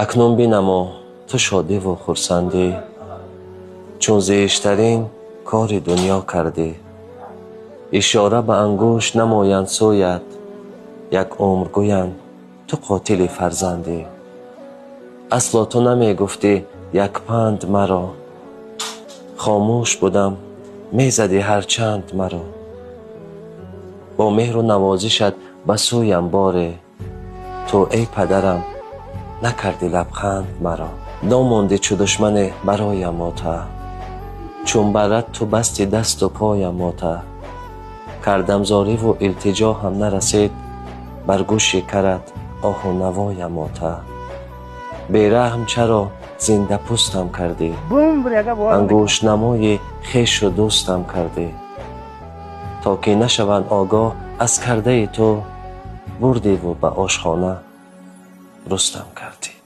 Акнун бинамо ту шодиву хурсандӣ, чун зиштарин кори дунё кардӣ. Ишора ба ангушт намоянд сӯят, як умр гӯянд ту қотили фарзандӣ. Асло ту намегуфтӣ як панд маро, хомӯш будам, мезадӣ ҳарчанд маро. Бо меҳру навозишат ба сӯям боре, ту эй падарам накардӣ лабханд маро. Домондӣ чу душмане бароям ота, чун барад ту басти дасту поям ота. Кардам зориву илтиҷо ҳам нарасид, бар гӯши карат оҳу навоям ота. Бераҳм чаро зиндапӯстам кардӣ, ангуштнамои хешу дӯстам кардӣ. То ки нашаванд огоҳ аз кардаи ту, бурдиву ба ошхона рустам кардӣ.